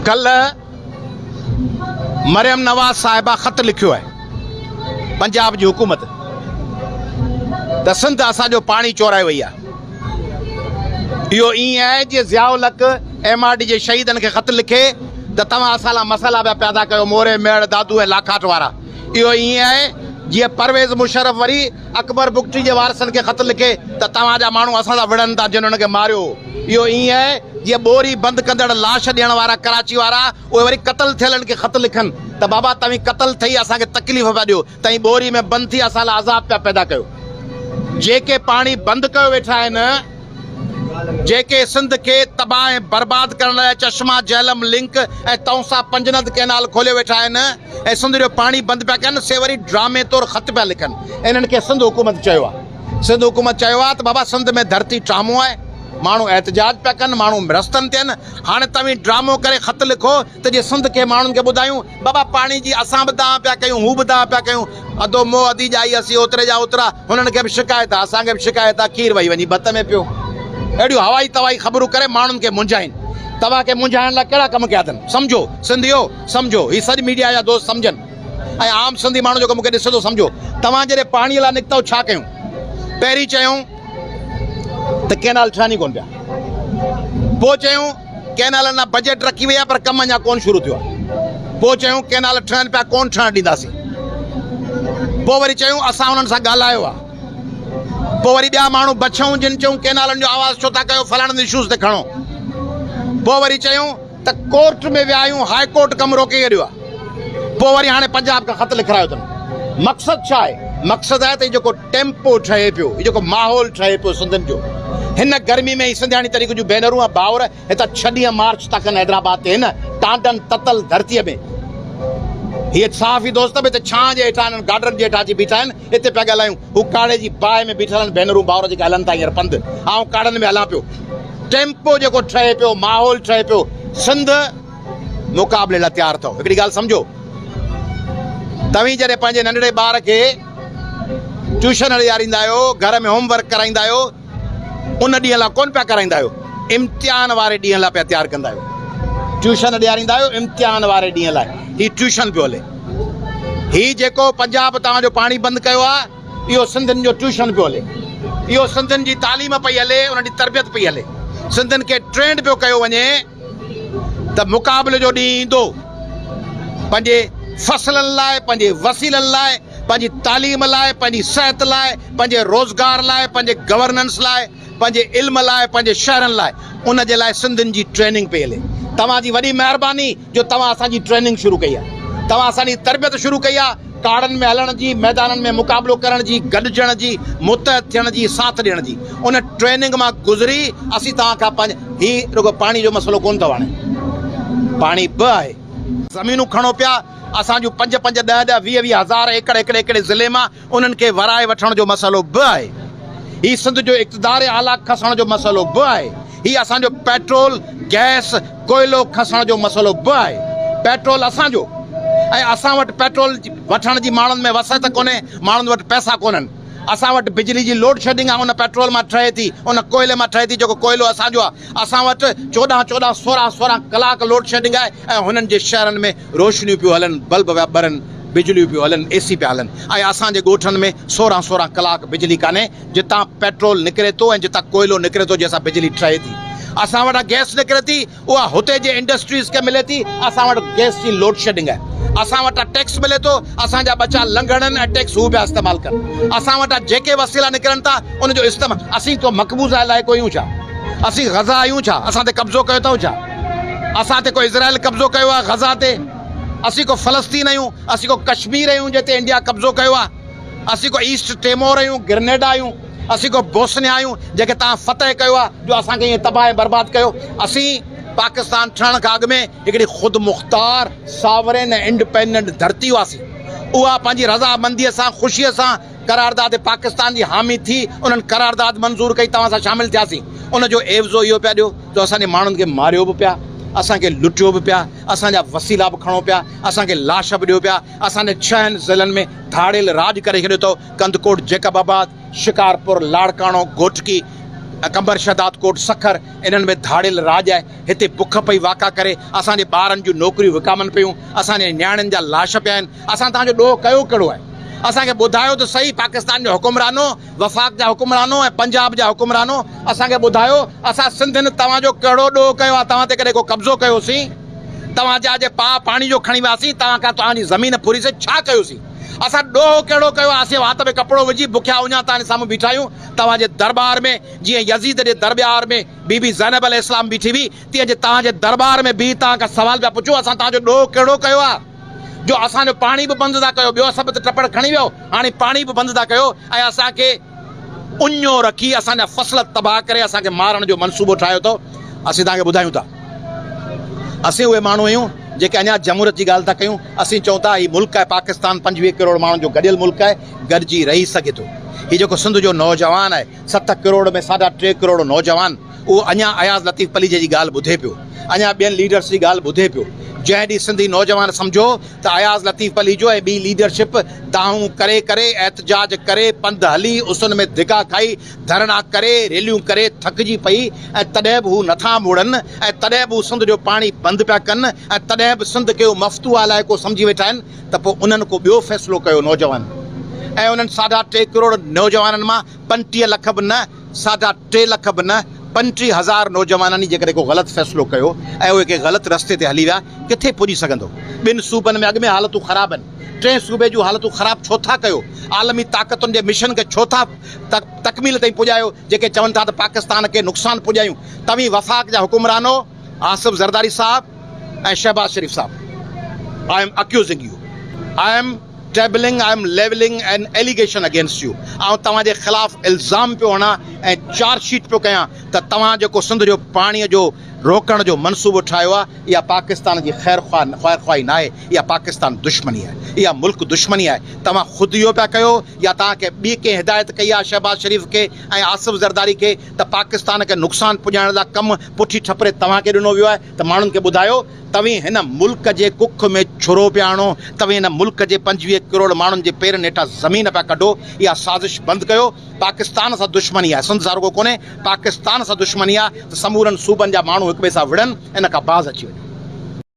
ڪلهه مريم نواز صاحبه خط لکيو آهي پنجاب جي حڪومت ته سنڌ اسان جو پاڻي چورائي وئي آهي. اهو ائين آهي جيئن Zia ul Haq M R D جي شهيدن کي خط لکي ته توهان اسان لاء مسئلا پيا پيدا ڪيو موري، ميهڙ، دادو ۽ لاکاٽ وارا. اهو ائين آهي جيئن پرويز مشرف وري اڪبر بگٽي جي وارثن کي خط لکي ته توهان جا ماڻهو اسان سان وڙهن ٿا جن انهن کي ماريو هو. اهو ائين آهي جيئن ٻوري بند ڪندڙ لاش ڏيڻ وارا ڪراچي وارا اهي وري قتل ٿيلن کي خط لکن ته بابا توهين قتل ٿئي اسان کي تڪليف پيا ڏيو، توهين ٻوري ۾ بند ٿي اسان لاء عذاب پيا پيدا ڪيو. جيڪي پاڻي بند ڪيو ويٺا آهن، جيڪي سنڌ کي تباهه ۽ برباد ڪرڻ لاء چشما جهلم لنڪ ۽ تونسا پنجند ڪئنال کوليو ويٺا آهن ۽ سنڌ جو پاڻي بند پيا ڪن، سي وري ڊرامي طور خط پيا لکن. انهن کي سنڌ حڪومت چيو آهي. سنڌ حڪومت چيو آهي ته بابا سنڌ ۾ ڌرتي ٽرامو آهي، ماڻهو احتجاج پيا ڪن، ماڻهو رستن تي آهن، هاڻي توهين ڊرامو ڪري خط لکو ته جيئن سنڌ کي ماڻهن کي ٻڌايون، بابا پاڻي جي اسان به دانهن پيا ڪيون، هو به دانهن پيا ڪيون، ادو موهه ادي ڄائي اسين اوتري جا اوترا، هنن کي به شڪايت آ، اسان کي به شڪايت آ، کير وهي وڃي ڀت ۾ پيو. اهڙيون هوائي توائي خبرون ڪري ماڻهن کي منجهائين. توهان کي منجهائڻ لاء ڪهڙا ڪم ڪيا اٿن؟ سمجهو سنڌيو، سمجهو، هي سڄ ميڊيا جا دوست سمجهن ۽ عام سنڌي ماڻهو جيڪو مون کي ڏسي ٿو سمجهو. توهان جڏهن پاڻي لاء نڪتؤ ڇا ڪيون؟ پهرين چيائون ته ڪئنال ٺهن ئي ڪونه پيا. پوء چيائون ڪئنالن لاء بجيٽ رکي وئي آهي پر ڪم اڃا ڪونه شروع ٿيو آهي. پوء چيائون ڪئنال ٺهن پيا ڪونه ٺهڻ ڏينداسين. پوء وري چيائون اسان انهن سان ڳالهايو آهي. پوء وري ٻيا ماڻهو بڇئون جن چيائون ڪئنالن جو آواز ڇو ٿا ڪيو فلاڻن اشوز تي کڻو. پوء وري چيائون ته ڪورٽ ۾ ويا آهيون هاء ڪورٽ ڪم روڪي ڇڏيو آهي. پوء وري هاڻي پنجاب کان خط لکرايو اٿن. مقصد ڇا آهي؟ مقصد آهي ته هي جيڪو ٽيمپو ٺهي پيو، هي جيڪو ماحول ٺهي پيو سنڌين جو، هن گرمي ۾ هي سنڌياڻي طريقي جون بينرون ۽ باور هتان ڇهه ڏينهن مارچ ٿا ڪن حيدرآباد تي هن ٽانڊن تتل ڌرتيء ۾. هي صحافي دوست به هتي ڇانء جي هيٺان هنن گاڊرن جي هيٺان اچي بيٺا آهن، هتي پيا ڳالهايون. هو ڪاڙهي جي باهه ۾ بيٺل آهن، بينرون باور جيڪي هلن ٿا هينئر پنڌ، آئون ڪاڙهن ۾ هلان پيو. ٽيمپو جيڪو ٺهي پيو، ماحول ٺهي پيو، سنڌ مقابلي لاء تيار اٿئو. هڪڙي ڳالهه سمجهو، توهين جڏهن پنهنجي ننڍڙي ٻار کي ٽيوشن ڏياريندا آهيو، گهر ۾ هوم ورڪ ڪرائيندا آهيو، ان ڏينهن لاء ڪونه پيا ڪرائيندا آهيو، امتحان واري ڏينهن لاء پيا تيار ڪندا آهيو. ٽيوشن ڏياريندا آهيو امتحان واري ڏينهن لاء. هي ٽيوشن پيو هلي. هي جيڪو پنجاب توهان جو پاڻي بند ڪيو آهي، اهو سنڌين جو ٽيوشن پيو هلي. اهو سنڌين جي تعليم پئي هلي، انهن جي تربيت پئي هلي. سنڌين کي ٽرينڊ پيو ڪيو وڃي ته مقابلي جو ڏينهن ايندو. پنهنجي فصلن لاء، پنهنجي وسيلن لاء، پنهنجي تعليم لاء، پنهنجي صحت لاء، پنهنجي روزگار لاء، پنهنجي گورننس لاء، پنهنجي علم لاء، پنهنجي شهرن لاء، ان جي لاء سنڌين جي ٽريننگ پئي هلي. توهان جي وڏي مهرباني جو توهان اسان جي ٽريننگ شروع ڪئي آهي. توهان اسان جي تربيت شروع ڪئي آهي ڪاڙن ۾ هلڻ جي، ميدانن ۾ مقابلو ڪرڻ جي، گڏجڻ جي، متحد ٿيڻ جي، ساٿ ڏيڻ جي. ان ٽريننگ مان گذري اسين توهان کان پنهنجي هي رڳو پاڻي جو مسئلو ڪونه اٿو هاڻي پاڻي به آهي. زمينون کڻو پيا، اسان جون پنج پنج، ڏهه ڏهه، 20 20 هزار ايڪڙ هڪڙي هڪڙي ضلعي مان انهن کي ورائي وٺڻ جو مسئلو به آهي. هي سنڌ جو اقتدار اعليٰ کسڻ جو مسئلو به آهي. هي اسان جو پيٽرول، گئس، ڪوئلو کسڻ جو مسئلو به آهي. پيٽرول اسان جو ۽ اسان وٽ پيٽرول وٺڻ جي ماڻهن ۾ وسعت ڪونهي، ماڻهن وٽ پئسا ڪونهن. اسان وٽ بجلي جي لوڊشيڊنگ آهي ان پيٽرول مان ٺهي ٿي، ان ڪوئلي مان ٺهي ٿي جيڪو ڪوئلو اسان جو آهي. اسان وٽ 14 14 16 16 ڪلاڪ لوڊشيڊنگ آهي ۽ هنن جي شهرن ۾ روشنيون پيون هلن، بلب پيا ٻرن، بجليون پيون هلن، اي سي پيا هلن ۽ اسان جي ڳوٺن ۾ 16 16 ڪلاڪ بجلي ڪانهي جتان پيٽرول نڪري ٿو ۽ جتان ڪوئلو نڪري ٿو جنهن سان بجلي ٺهي ٿي. اسان وٽان گئس نڪري ٿي اها هتي جي انڊسٽريز کي ملي ٿي، اسان وٽ گئس جي لوڊشيڊنگ آهي، اسان وٽان ٽيڪس ملي ٿو، اسان جا ٻچا لنگهڻن ۽ ٽيڪس هو پيا استعمال ڪن، اسان وٽان جيڪي وسيلا نڪرن ٿا ان جو استعمال، اسين ڪو مقبوضه علائقو آهيون ڇا؟ اسين غزه آهيون ڇا؟ اسان تي قبضو ڪيو اٿئون ڇا؟ اسان تي ڪو اسرائيل قبضو ڪيو آهي غزه تي؟ اسين ڪو فلسطين آهيون؟ اسين ڪو ڪشمير آهيون جتي انڊيا قبضو ڪيو آهي؟ اسين ڪو ايسٽ ٽيمور آهيون، گرنيڊا آهيون، اسين ڪو بوسنيا آهيون جنهن کي توهان فتح ڪيو آهي جو اسان کي ائين تباهه ۽ برباد ڪيو. اسين پاڪستان ٺهڻ کان اڳ ۾ هڪڙي خودمختار، ساورين ۽ انڊپينڊنٽ ڌرتي هئاسين. اها پنهنجي رضامنديء سان، خوشيء سان قرارداد پاڪستان جي حامي ٿي، انهن قرارداد منظور ڪئي، توهان سان شامل ٿياسين. ان جو عيوضو اهو پيا ڏيو جو اسان جي ماڻهن کي ماريو به پيا، اسان کي لٽيو به پيا، اسان جا وسيلا به کڻو پيا، اسان کي لاش به ڏيو پيا، اسان جي ڇهن ضلعن ۾ ڌاڙيل راڄ ڪري ڇڏيو اٿئو، ڪنڌڪوٽ، جيڪب آباد، شڪارپور، لاڙڪاڻو، گهوٽڪي قمبر شهدادڪوٽ، سکر انهن ۾ ڌاڙيل راڄ آهي، هتي بک پئي واڪا ڪري، اسان جي ٻارن جون نوڪريون وڪامن پيون، اسان جي نياڻين جا لاش پيا آهن، اسان توهان جو ڏوهه ڪيو ڪهڙو آهي؟ اسان کي ٻڌايو ته سهي پاڪستان جو حڪمرانو، وفاق جا حڪمرانو ۽ پنجاب جا حڪمرانو اسان کي ٻڌايو اسان سنڌين توهان جو ڪهڙو ڏوهه ڪيو آهي، توهان تي ڪڏهن ڪو قبضو ڪيوسين؟ توهان جا جي پاء پاڻي جو کڻي وياسين، توهان کان توهان جي زمين ڦريسين، ڇا ڪيوسين؟ اسان ڏوهه ڪهڙو ڪيو آهي؟ اسين وات ۾ ڪپڙو وجهي بکيا اڃا توهان جي سامهون بيٺا آهيون، توهان جي درٻار ۾ جيئن يزيد جي درٻيار ۾ بي بي زينب عليه السلام بيٺي هئي، تيئن جي توهان جي درٻار ۾ بيهي توهان کان سوال پيا پڇون، اسان توهان جو ڏوهه ڪهڙو ڪيو آهي جو اسان جو پاڻي به بند ٿا ڪيو، ٻيو سڀ ته ٽپڙ کڻي ويو، هاڻي پاڻي به بند ٿا ڪيو ۽ اسان کي اڃو رکي اسان جا فصل تباهه ڪري اسان کي مارڻ جو منصوبو ٺاهيو اٿو. اسين توهان کي ٻڌايون ٿا، اسين اهي ماڻهو آهيون جيڪي اڃا جمهوريت جي ڳالهه ٿا ڪيون، اسين چئون ٿا هي ملڪ آهي پاڪستان 25 ڪروڙ ماڻهن جو گڏيل ملڪ آهي، گڏجي رهي سگهي ٿو. هي جيڪو سنڌ جو نوجوان آهي، 7 ڪروڙ ۾ ساڍا 3 ڪروڙ نوجوان اهو اڃا اياز لطيف پليجي جي ڳالهه ٻڌي پيو، اڃا ٻين ليڊرس جي ڳالهه ٻڌي پيو. جنهن ڏينهن سنڌي نوجوان سمجهيو ته اياز لطيف پليجو ۽ ٻي ليڊرشپ دانهون ڪري ڪري، احتجاج ڪري، پنڌ هلي، اسن ۾ ڌڪا کائي، ڌرڻا ڪري، ريليون ڪري ٿڪجي پئي ۽ تڏهن به هو نٿا مڙن ۽ تڏهن به هو سنڌ جو پاڻي بند پيا ڪن ۽ تڏهن به سنڌ کي هو مفتوحه علائقو سمجهي ويٺا آهن ته پوء انهن ڪو ٻيو فيصلو ڪيو نوجوان ۽ انهن ساڍا 3 ڪروڙ نوجوانن مان 35 لک به نه ساڍا 3 لک به نه 35 هزار نوجوانن ئي جيڪڏهن ڪو غلط فيصلو ڪيو ۽ اهي ڪنهن غلط رستي تي هلي ويا ڪٿي پڄي سگهندو؟ ٻن صوبن ۾ اڳ ۾ حالتون خراب آهن ٽئين صوبي جون حالتون خراب ڇو ٿا ڪيو؟ عالمي طاقتن جي مشن کي ڇو ٿا تڪميل تائين پڄايو جيڪي چون ٿا ته پاڪستان کي نقصان پڄايون توهين وفاق جا حڪمرانو آصف زرداري صاحب ۽ شهباز شريف صاحب I am accusing you I am tabling I am levelling an allegation against you آئون توهان جي خلاف الزام پيو هڻان ۽ چارج شيٽ پيو ڪيان ته توهان جيڪو سنڌ جو پاڻي جو روڪڻ جو منصوبو ٺاهيو آهي اها پاڪستان جي خير خواهي ناهي اها پاڪستان دشمني آهي اها ملڪ دشمني آهي توهان خود اهو پيا ڪيو يا توهان کي ٻي ڪنهن هدايت ڪئي آهي شهباز شريف کي ۽ آصف زرداري کي ته پاڪستان کي نقصان پڄائڻ لاء ڪم پٺي ٺپري توهان کي ڏنو ويو آهي ته ماڻهن کي ٻڌايو توهين هن ملڪ جي ڪک ۾ ڇرو پيا هڻو، توهين هن ملڪ جي 25 ڪروڙ ماڻهن جي پيرن هيٺان زمين پيا ڪڍو، اها سازش بند ڪيو، پاڪستان سان دشمني آهي، سنڌ سان رڳو ڪونهي، پاڪستان سان دشمني آهي ته سمورن صوبن جا ماڻهو هڪٻئي سان وڙهن، ان کان باز اچي وڃو.